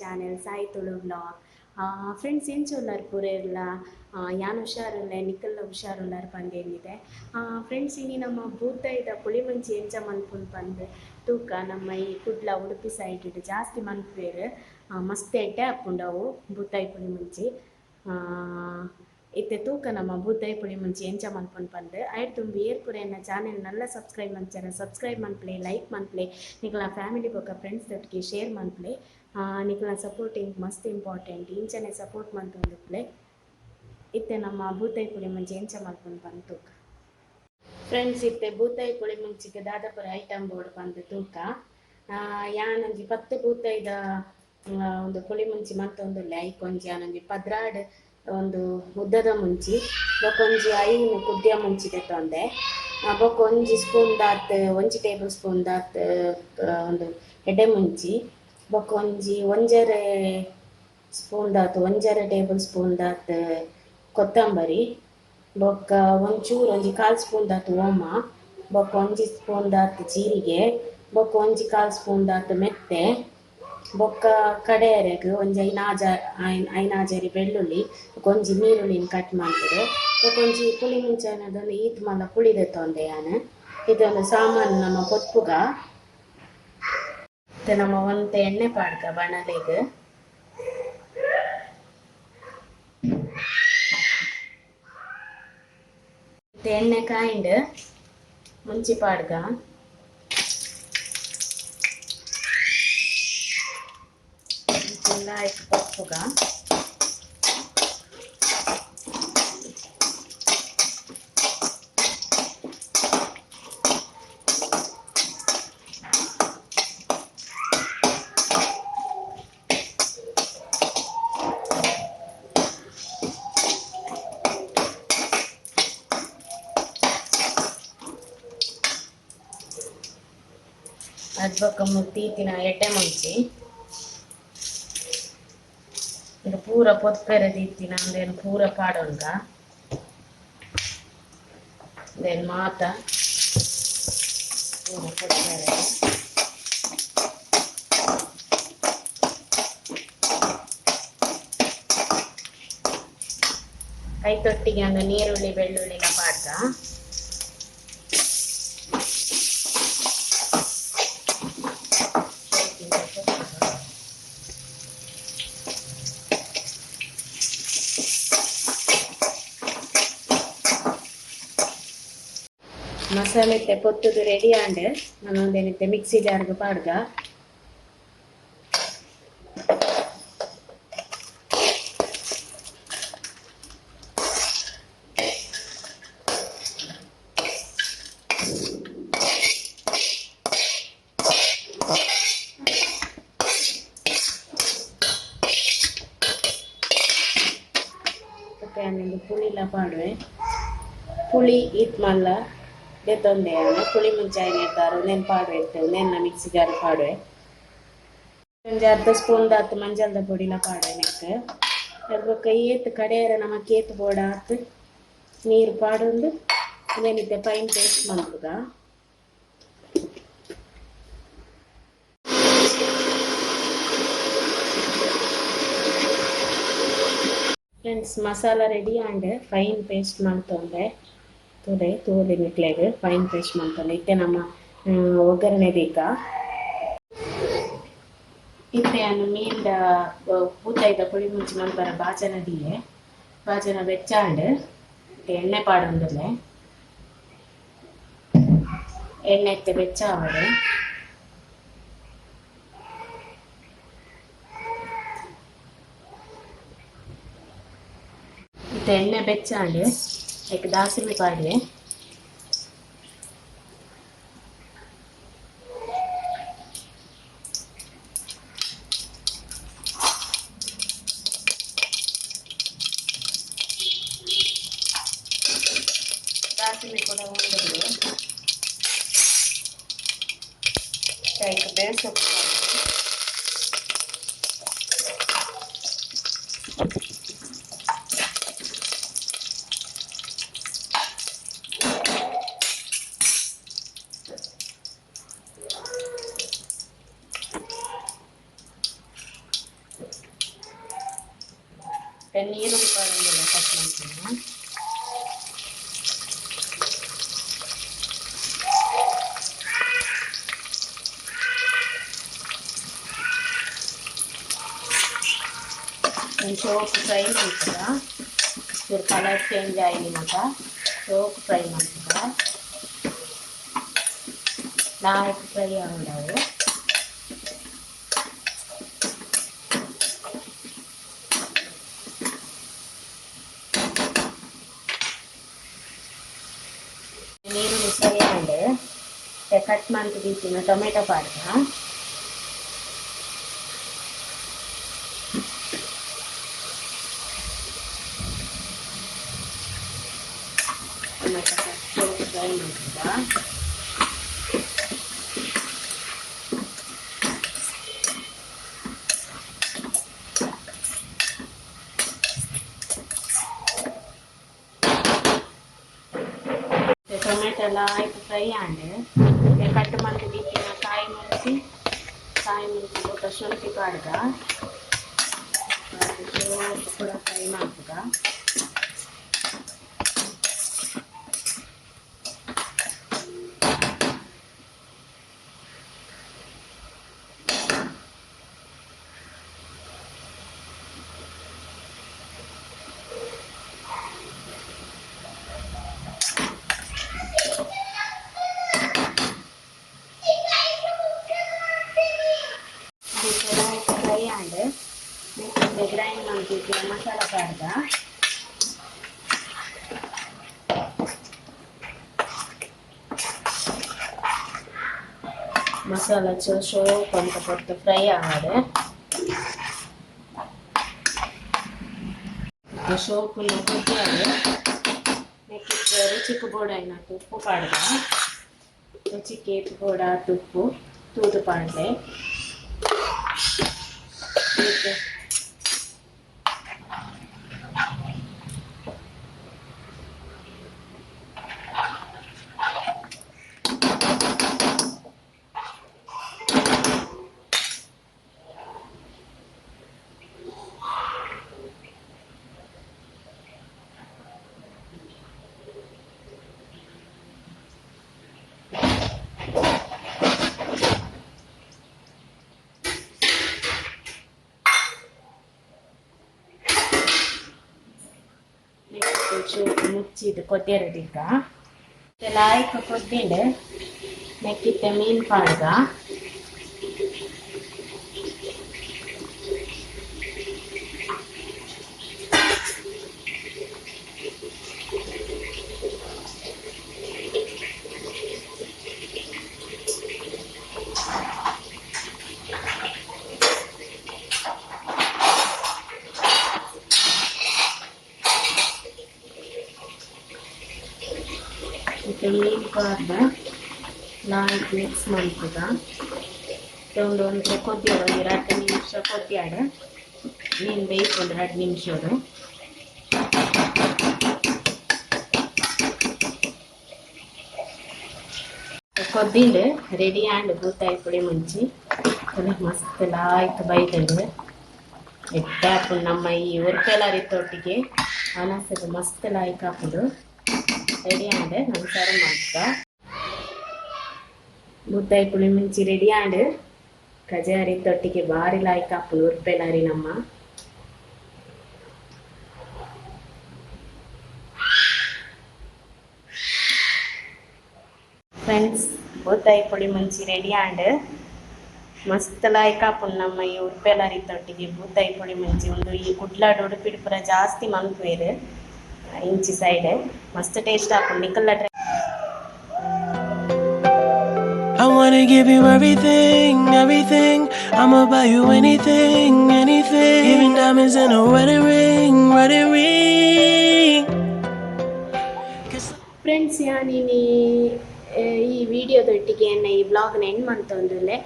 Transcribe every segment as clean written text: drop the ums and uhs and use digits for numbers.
Channel Sai Tulu vlog. Friends ಎಂಚ ಉಲ್ಲರ್ ಪೂರೆರ್ಲ ಯಾನ್ ಹುಷಾರುಲ್ಲೆ ನಿಕಲ್ಲ ಹುಷಾರುಲ್ಲಾರ್ ಪಂದೇನಿದೆ. ಫ್ರೆಂಡ್ಸ್ ಇನಿ ನಮ್ಮ ಬೂತಾಯಿದ ಪುಳಿಮುಂಚಿ ಎಂಚ ಮನ್ಪುನ್ ಪಂದ್ ತೂಕ ನಮ್ಮ ಈ ಕುಡ್ಲ ಉಡುಪಿ ಸೈಡ್ ಜಾಸ್ತಿ ಮನ್ಪುವೆರ್. ಮಸ್ತ್ ಎಡ್ಡೆ ಆಪುಂಡವು ಬೂತಾಯಿ ಪುಳಿಮುಂಚಿ. ಇತ್ತೆ ತೂಕ ನಮ್ಮ ಬೂತಾಯಿ ಪುಳಿಮುಂಚಿ ಎಂಚ ಮನ್ಪುನ್ ಪಂದ್. ಐಡ್ ತುಂಬಿ ಏರ್ ಪೂರ ಎನ್ನ ಚಾನೆಲ್ ನಲ್ಲ ಸಬ್ಸ್ಕ್ರೈಬ್ ಮಂಚರ ಸಬ್ಸ್ಕ್ರೈಬ್ ಮನ್ಪ್ಲೆ, ಲೈಕ್ ಮನ್ಪ್ಲೆ, ನಿಕಲ್ನ ಫ್ಯಾಮಿಲಿ ಬೊಕ್ಕ ಫ್ರೆಂಡ್ಸ್ ದೊಟ್ಟಿಗೆ ಶೇರ್ ಮನ್ಪ್ಲೆ. ನಿಕಲ್ನ ಸಪೋರ್ಟಿಂಗ್ ಮಸ್ತ್ ಇಂಪಾರ್ಟೆಂಟ್, ಇಂಚನೆ ಸಪೋರ್ಟ್ ಮಂತೊಂದುಪ್ಲೆ. ಇತ್ತೆ ನಮ್ಮ ಬೂತಾಯಿ ಪುಳಿಮುಂಚಿ ಎಂಚ ಮನ್ಪುನ್ ಪಂದ್ ತೂಕ. ಫ್ರೆಂಡ್ಸ್ ಇತ್ತೆ ಬೂತಾಯಿ ಪುಳಿಮುಂಚಿಗೆ ದಾದಪುರ ಐಟಮ್ ಬೋರ್ಡ್ ಪಂದ್ ತೂಕ. ಯಾನೊಂಜಿ 10 ಬೂತಾಯಿದ ಒಂದು ಪುಳಿಮುಂಚಿ ಮಂತೊಂದುಲ್ಲೆ. ಐಕೊಂಜಿ ಯಾನೊಂಜಿ 12 ಒಂದು ಉದ್ದದ ಮುಂಚಿ, ಬೊಕೊಂಜಿ 5 ಕುದ್ಯ ಮುಂಚಿ ದೆತ್ತೊಂದೆ, ಬೊಕೊಂಜಿ ಸ್ಪೂನ್ ದಾತ್ 1 ಟೇಬಲ್ ಸ್ಪೂನ್ ದಾತ್ ಒಂದು ಎಡೆ ಮುಂಚಿ, ಬೊಕೊಂಜಿ 1.5 ಸ್ಪೂನ್ ದಾತ್ 1.5 ಟೇಬಲ್ ಸ್ಪೂನ್ ದಾತ್ ಕೊತ್ತಂಬರಿ, ಬೊಕ್ಕ ಒಂಚೂರು ಒಂಜಿ 1/4 ಸ್ಪೂನ್ ದಾತ್ ಓಮ, ಬೊಕ್ಕ 1 ಸ್ಪೂನ್ ದಾತ್ ಜೀರಿಗೆ, ಬೊಕ್ಕ ಒಂಜಿ 1/4 ಸ್ಪೂನ್ ದಾತ್ ಮೆತ್ತೆ, ಬೊಕ್ಕ ಕಡೆಯರೆಗ್ ಒಂಜಿ ಐನಾಜರಿ ಬೆಳ್ಳುಳ್ಳಿ, ಒಂಜಿ ನೀರುಳ್ಳಿನ ಕಟ್ ಮಾಡ್ತದೆ, ಬೊಕ್ಕ ಒಂಜಿ ಪುಳಿ ಮುಂಚೆನದೊಂದು ಈತ್ ಮಲ್ಲ ಪುಳಿ ದೆತ್ತೊಂದೆ ಯಾನ್. ಇದೊಂದು ಸಾಮಾನು ನಮ್ಮ ಪೊತ್ಪುಗ. ಮತ್ತೆ ನಮ್ಮ ಒಂತೆ ಎಣ್ಣೆ ಪಾಡ್ಕ ಬಣಲೆಗ್. ಎಣ್ಣೆ ಕಾಯಿಂಡ್ ಮುಂಚಿ ಪಾಡ್ಗ. ಆಯ್ತು ಪೊಪ್ಪುಗ. ಅದ್ಬೊಕ್ಕ ತೀತಿನ ಎಡ್ಡೆ ಮುಂಚಿ ಇದು ಪೂರ ಪೊತ್ಪೆರೆ ದೀತಿನ ಅಂದೇನು ಪೂರ ಪಾಡೊನ್ಗ. ದೇನ್ ಮಾತ ಪೂರ ಪೊತ್ಪೆರೆ. ಕೈತೊಟ್ಟಿಗೆ ಅಂದ್ರೆ ನೀರುಳ್ಳಿ ಬೆಳ್ಳುಳ್ಳಿನ ಪಾಡ್ಕ. ಮಸಾಲೆ ಪೊತ್ತುದು ರೆಡಿ ಆಂಡ್ ನಾನೊಂದೇನಿತ್ತೆ ಮಿಕ್ಸಿ ಜಾರ್ಗ್ ಪಾಡ್ಗ. ಪುಳಿಲ ಪಾಡುವೆ. ಪುಳಿ ಈತ್ ಮಲ್ಲ ದೆತ್ತೊಂದೆ ಯಾನು. ಪುಳಿ ಮುಂಚೆ ಐನೆರ್ದಾರು ನೆನ್ ಪಾಡುವೆ ಇತ್ತೆ ನೆನ್ನ ಮಿಕ್ಸಿ ಜಾರ್ ಪಾಡುವೆ. ಒಂಜಿ ಅರ್ಧ ಸ್ಪೂನ್ ದಾತ್ ಮಂಜಲ್ದ ಪೊಡಿಲ ಪಾಡುವೆ ನೆಕ್. ಬೊಕ್ಕ ಏತ್ ಕಡೆಯರ ನಮ ಕೇತ್ ಬೋಡ ಆತ್ ನೀರು ಪಾಡೊಂದು ಉಂದೆನಿತ್ತೆ ಫೈನ್ ಪೇಸ್ಟ್ ಮನ್ಪುಗ. Friends masala ready and fine paste ಮಂತೊಂದೆ. ತೂಲೆ ತೂಲೆ ನಿಕ್ಲೆಗ್ ಫೈನ್ ಪೇಸ್ಟ್ ಮಂತೊಂದೆ. ಇತ್ತೆ ನಮ್ಮ ಒಗ್ಗರಣೆ ದೀಕ. ಇತ್ತೆ ಯಾನ್ ಮೀನ್ದ ಬೂತಾಯಿದ ಪುಳಿಮುಂಚಿ ಮನ್ಪರ ಬಾಜನ ದೀಯೆ. ಬಾಜನ ಬೆಚ್ಚಾಂಡ್ ಇತ್ತೆ ಎಣ್ಣೆ ಪಾಡೊಂದುಲ್ಲೆ. ಎಣ್ಣೆ ಇತ್ತೆ ಬೆಚ್ಚ ಆವಡ್. ಇತ್ತೆ ಎಣ್ಣೆ ಬೆಚ್ಚಾಂಡ್ ಐಕ್ ದಾಸಿಮೆ ಪಾಡ್ವೆ. ದಾಸಿಮೆ ಕೂಡ ಉಂಡು. ಐಕ್ ಬೇಸೊಪ್ಪು ನೀರುಳ್ಳಿ ಪಾಡೊಂದುಲ್ಲ ಕಟ್ ಮಲ್ಪುನ. ಸೋಪ್ ಫ್ರೈ ಮಲ್ಪುಗ. ಚೂರು ಕಲರ್ ಚೇಂಜ್ ಆಯಿನಿ ಮತ ಸೋಪ್ ಫ್ರೈ ಮಲ್ಪುಗ. ಲಾಯ್ಕ್ ಫ್ರೈ ಆವೊಡವು. ನೀರುಳ್ಳಿ ಫ್ರೈ ಆಂಡ್ ಕಟ್ ಮಲ್ತ್ ದೀತಿನ ಟೊಮೆಟೊ ಪಾಡ್ದ. ಟೊಮೆಟೊ ಫ್ರೈ ಮಲ್ಪುಗ. ಟೊಮೆಟೊ ಲಾಯ್ಕ್ ಫ್ರೈ ಆಂಡ್ ಕಟ್ ಮಲ್ತ್ ದೀತಿನ ಕಾಯಿ ಮುಂಚಿ ಬೊಕ್ಕ ಶುಂಠಿ ಪಾಡ್ದ. ಪೂರ ಫ್ರೈ ಮಲ್ಪುಗ. ಫ್ರೈ ಆಂಡ್ ಗ್ರೈಂಡ್ ಮಲ್ತಿತ್ತಿನ ಮಸಾಲ ಪಾಡ್ದ. ಮಸಾಲ ಸೋಪ್ ಅಂತ ಪೊರ್ತು ಫ್ರೈ ಆವಡ್. ಸೋಪುನು ಕೊದ್ದಿಯಡ್. ನೆಕ್ಕ್ ರುಚಿಕ್ ಬೋಡಾಯಿನಾತ್ ಉಪ್ಪು ಪಾಡ್ದ. ರುಚಿಕ್ ಏತ್ ಬೋಡಾತ್ ಉಪ್ಪು ತೂದು ಪಾಡ್ಲೆ. ಮುಚ್ಚಿದ್ ಕೊದ್ಯರೆ ದೀಕ. ಲಾಯ್ಕ್ ಕೊದ್ದಿಂಡ್ ನೆಕ್ಕಿತ್ತೆ ಮೀನ್ ಪಾಡ್ದ. ಮೀನ್ ಪಾಡ್ದ ಲಾಯ್ಕ್ ಮಿಕ್ಸ್ ಮಲ್ಪುಗ. ಉಂದು ಒಂತೆ ಕೊದ್ದಿಯಡ್ ಒಂಜಿ 2 ನಿಮಿಷ ಕೊದ್ದಿಯಡ್. ಮೀನ್ ಬೇಯ್ಪುಂಡು 2 ನಿಮಿಷಡು. ಕೊದ್ದಿಂಡ್ ರೆಡಿ ಆಂಡ್ ಬೂತಾಯಿ ಪುಳಿ ಮುಂಚಿ. ಮಸ್ತ್ ಲಾಯ್ಕ್ ಬೈದುಂಡು. ಎಡ್ಡೆ ಆಪುಂಡು ನಮ್ಮ ಈ ಉರ್ಪೆಲರಿತೊಟ್ಟಿಗೆ ಅನಸಗ್ ಮಸ್ತ್ ಲಾಯ್ಕ್ ಆಪುಂಡು. ರೆಡಿ ಆಂಡ್ ನಮ ಸರ್ವ್ ಮಲ್ಪುಗ. ಬೂತಾಯಿ ಪುಳಿ ಮುಂಚಿ ರೆಡಿ ಆಂಡ್. ಕಜೆ ಅರಿತೊಟ್ಟಿಗೆ ಬಾರಿ ಲಾಯ್ಕ್ ಆಪುಂಡು ಉರ್ಪೆಲರಿ ನಮ್ಮ. ಫ್ರೆಂಡ್ಸ್ ಬೂತಾಯಿ ಪುಳಿ ಮುಂಚಿ ರೆಡಿ ಆಂಡ್. ಮಸ್ತ್ ಲಾಯ್ಕ್ ಆಪುಂಡು ನಮ್ಮ ಈ ಉರ್ಪೆಲರಿತೊಟ್ಟಿಗೆ ಬೂತಾಯಿ ಪುಳಿ ಮುಂಚಿ. ಉಂದು ಈ ಕುಡ್ಲಡ್ ಉಡುಪಿಡ್ ಪೂರ ಜಾಸ್ತಿ ಮನ್ಪುವೆರ್ ಇಂಚಿ ಸೈಡ್. ಮಸ್ತ್ ಟೇಸ್ಟ್ ಆಪುಂಡು. ನಿಕಲ್ನ try. I wanna give you everything, everything. I'ma buy you anything, anything. Even diamonds and a wedding ring, wedding ring. 'Cause friends ಯಾನಿನಿ ಈ ವಿಡಿಯೋದೊಟ್ಟಿಗೆ ಎನ್ನ ಈ ಬ್ಲಾಗ್ನ ಎಂಡ್ ಮಂತೊಂದುಲ್ಲೆ.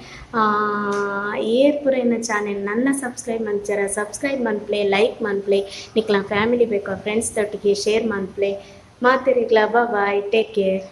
ಏರ್ ಪೂರ ಎನ್ನ ಚಾನೆಲ್ ನನ್ನ ಸಬ್ಸ್ಕ್ರೈಬ್ ಮಂಚರ ಸಬ್ಸ್ಕ್ರೈಬ್ ಮನ್ಪ್ಲೆ, ಲೈಕ್ ಮನ್ಪ್ಲೆ, ನಿಕ್ಲ ಫ್ಯಾಮಿಲಿ ಬೇಕು ಫ್ರೆಂಡ್ಸ್ ದೊಟ್ಟಿಗೆ ಶೇರ್ ಮನ್ಪ್ಲೆ. ಮಾತೆರಿಗ್ಲ ಬಾಯ್, ಟೇಕ್ ಕೇರ್.